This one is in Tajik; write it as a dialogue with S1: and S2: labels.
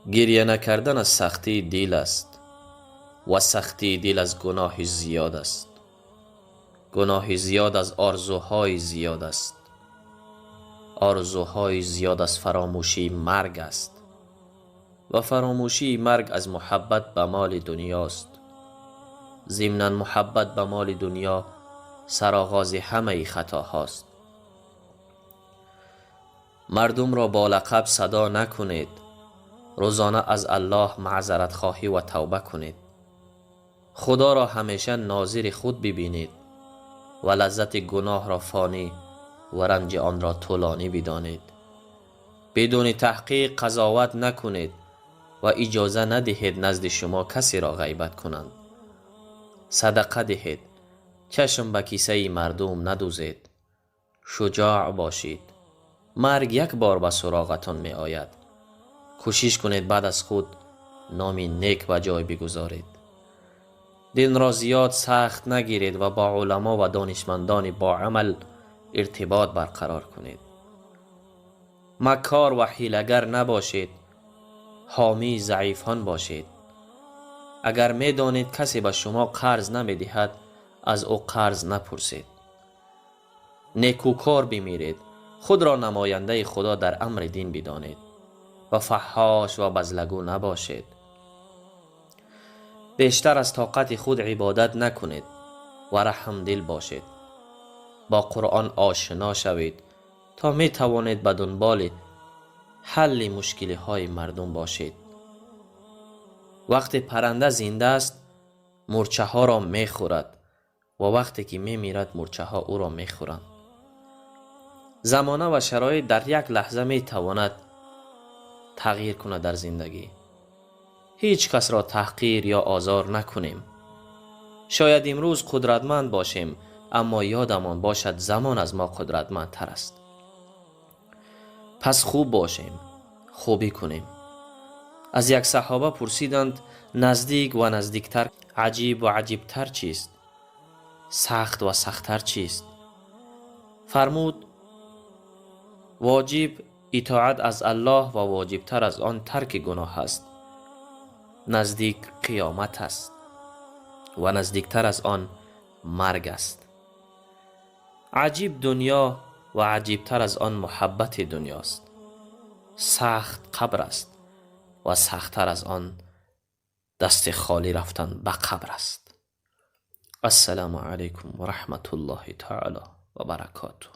S1: Гиря накардан аз сахтии дил аст ва сахтии дил аз гуноҳи зиёд аст. Гуноҳи зиёд аз орзуҳои зиёд аст. Орзуҳои зиёд аз фаромӯшии марг аст ва фаромӯшии марг аз муҳаббат ба моли дунёст. Зимнан муҳаббат ба моли дунё сароғози ҳамаи хатоҳост. Мардумро бо лақаб садо накунед. Рӯзона аз Аллоҳ маъзаратхоҳӣ ва тавба кунед. Худоро ҳамеша нозири худ бибинед ва лаззати гуноҳро фонӣ ва ранҷи онро тӯлонӣ бидонед. Бидуни таҳқиқ қазоват накунед ва иҷоза надиҳед назди шумо касеро ғайбат кунанд. Садақа диҳед, чашм ба кисаи мардум надӯзед. Шуҷоъ бошед. Марг як бор ба суроғатон меояд. Кӯшиш кунед баъд аз худ номи нек ба ҷой бигузоред. Динро зиёд сахт нагиред ва бо уламо ва донишмандони боамал иртибот барқарор кунед. Маккор ва ҳилагар набошед, ҳомии заифон бошед. Агар медонед касе ба шумо қарз намедиҳад, аз ӯ қарз напурсед. Некӯкор бимиред, худро намояндаи Худо дар амри дин бидонед ва фаҳҳош ва базлагӯ набошед. Бештар аз тоқати худ ибодат накунед ва раҳмдил бошед. Бо Қуръон ошино шавед то метавонед ба дунболи ҳалли мушкилиҳои мардум бошед. Вақте парранда зинда аст, мӯрчаҳоро мехӯрад ва вақте ки мемирад, мӯрчаҳо ӯро мехӯранд. Замона ва шароит дар як лаҳза метавонад тағйир кунад дар зиндагӣ. Ҳеҷ касро таҳқир ё озор накунем. Шояд имрӯз қудратманд бошем, аммо ёдамон бошад, замон аз мо қудратмандтар аст. Пас хуб бошем, хубӣ кунем. Аз як саҳоба пурсиданд: наздик ва наздиктар, аҷиб ва аҷибтар чист, сахт ва сахттар чист? Фармуд: воҷиб итоат аз Аллоҳ ва воҷибтар аз он тарки гуноҳ аст. Наздик қиёмат аст ва наздиктар аз он марг аст. Аҷиб дунё ва аҷибтар аз он муҳаббати дунёст. Сахт қабр аст ва сахттар аз он дасти холӣ рафтан ба қабр аст. Ассалому алайкум ва раҳматуллоҳи таъало ва баракотуҳ.